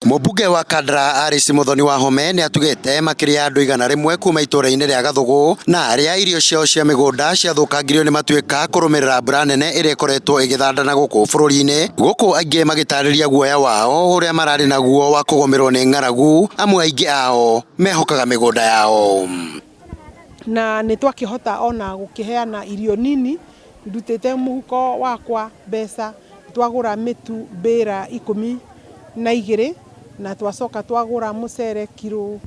Mũmbunge wa Kandara Alice Muthoni Wahome nĩ atugĩte makĩria ya andũ 100 kuma itũra-inĩ rĩa Gathũgũ na arĩa irio ciao cia mĩgũnda ciathũkangirio nĩ matuĩka kũrũmĩrĩra mbura nene ĩrĩa ĩkoretwo ĩgĩthandana gũkũ bũrũri-inĩ, gũkũ aingĩ magĩtarĩria guoya wao ũrĩa mararĩ naguo wa kũgũmĩrwo nĩ ng'aragu, amwe aingĩ ao mehokaga mĩgũnda yao. Na nĩ twakĩhota ona gũkĩheana irio nini, ndutĩte mũhuko wakwa mbeca, twagũra mĩtu mbĩra 12, na twacoka twagũra mũcere kiro,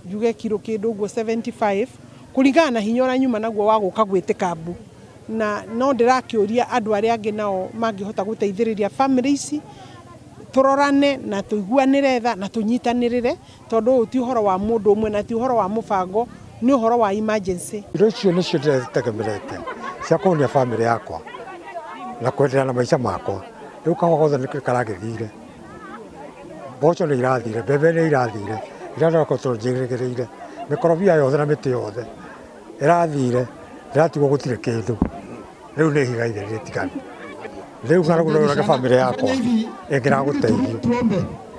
njuge kiro kĩndũ ũguo 75, kũringana na hinya ũrĩa nyuma naguo wa gũka gwĩtĩka mbu. Na no ndĩrakĩũria andũ arĩa angĩ nao mangĩhota gũteithĩrĩria bamĩrĩ ici, tũrorane na tũiguanĩre tha na tũnyitanĩrĩre, tondũ ũyũ ti ũhoro wa mũndũ ũmwe na ti ũhoro wa mũbango, nĩ ũhoro wa emergency. Irio icio nĩcio ndĩretegemerete cia kũhũnia bamĩrĩ yakwa na kwenderea na maica makwa. Rĩu kahũa gothe nĩ karagĩthire, mboco nĩ irathire, mbembe nĩ irathire, iria ndĩrakoretwo njĩrĩgĩrĩire, mĩkorobia yothe na mĩtĩ yothe ĩrathire, ndĩratigwo gũtirĩ kĩndũ. Rĩu nĩ ihiga itheri rĩtiganu. Rĩu ng'aragu no yũrage bamĩrĩ yakwa ĩngĩragũteithio,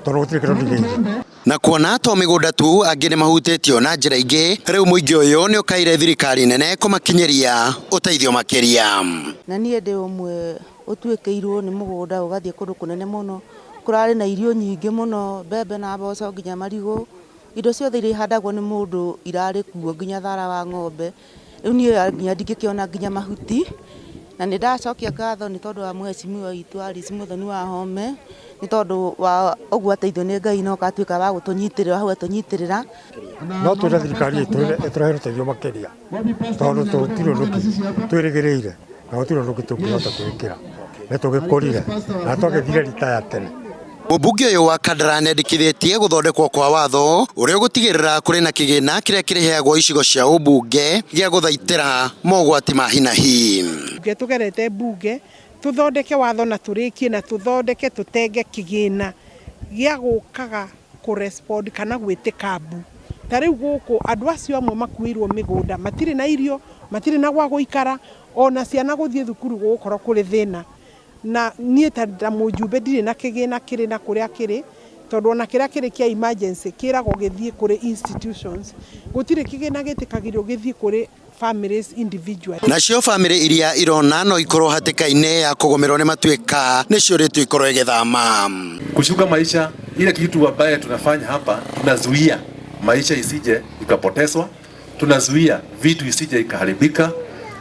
tondũ gũtirĩ kĩndũ ndigĩire. Na kuona to mĩgũnda tu, angĩ nĩ mahutĩtio na njĩra ingĩ, rĩu mũingĩ ũyũ nĩ ũkaire thirikari nene kũmakinyĩria ũteithio makĩria. Na niĩ ndĩ ũmwe ũtuĩkĩirwo nĩ mũgũnda ũgathiĩ kũndũ kũnene mũno, kũrarĩ na irio nyingĩ mũno, mbembe na mboco nginya marigũ, indo ciothe iria ihandagwo nĩ mũndũ irarĩ kuo nginya thara wa ng'ombe. Rĩu niĩ nginya ndingĩkĩona nginya mahuti, na nĩ ndacokia ngatho nĩ tondũ wa mheshimiwa witũ Alice Muthoni Wahome, nĩ tondũ wa ũguo ateithio nĩ Ngai na ũgatuĩka wa gũtũnyitĩrĩra hau atũnyitĩrĩra. No twĩre thirikari ĩtũrehere ũteithio makĩria, tondũ tũtirĩ ũndũ ũngĩ twĩrĩgĩrĩire na gũtirĩ ũndũ ũngĩ tũngĩhota kwĩĩkĩra. Nĩ tũgĩkũrire na twagĩthire ritaya tene. Mũmbunge ũyũ wa Kandara nĩandĩkithĩtie gũthondekwo kwa watho ũrĩa ũgũtigĩrĩra kũrĩ na kĩgĩna kĩrĩa kĩrĩheagwo icigo cia ũmbunge gĩa gũthaitĩra mogwati ma hi na hi. Tũgerete mbunge tũthondeke watho na tũrĩkie na tũthondeke tũtenge kĩgĩna gĩa gũkaga kũ-respond kana gwĩtĩka mbu. Ta rĩu gũkũ andũ acio amwe makuĩirwo mĩgũnda matirĩ na irio, matirĩ na gwa gũikara, ona ciana gũthiĩ thukuru gũgũkorwo kũrĩ thĩna. Na niĩ ta mũjumbe ndirĩ na kĩgĩna kĩrĩ na kũrĩa kĩrĩ, tondũ ona kĩrĩa kĩrĩ kĩa emergency kĩragwo gĩthiĩ kũrĩ institutions, gũtirĩ kĩgĩna gĩtĩkagĩrio gĩthiĩ kũrĩ families individually. Nacio bamĩrĩ iria irona no ikorwo hatĩka-inĩ ya kũgũmĩrwo nĩ matuĩka nĩciũrĩtio ikorwo igĩthama. Kushuka maisha, ile kitu ambaye tunafanya hapa, tunazuia maisha isije ikapotezwa, tunazuia vitu isije ikaharibika,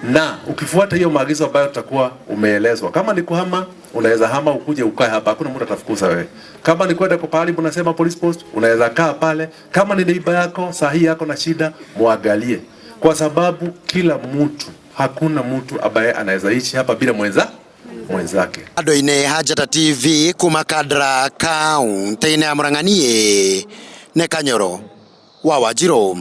na ukifuata hiyo maagizo ambayo tutakuwa umeelezwa, kama ni kuhama unaweza hama ukuje ukae hapa, hakuna mtu atafukuza wewe. Kama ni kwenda kwa pahali unasema police post, unaweza kaa pale. Kama ni neighbor yako sahi yako na shida, muangalie, kwa sababu kila mtu, hakuna mtu ambaye anaweza ishi hapa bila mwenzake. Andũ-inĩ ha Njata TV kuma Kandara kaunti-inĩ ya Murang'a, niĩ nĩ Kanyoro wa Wanjirũ.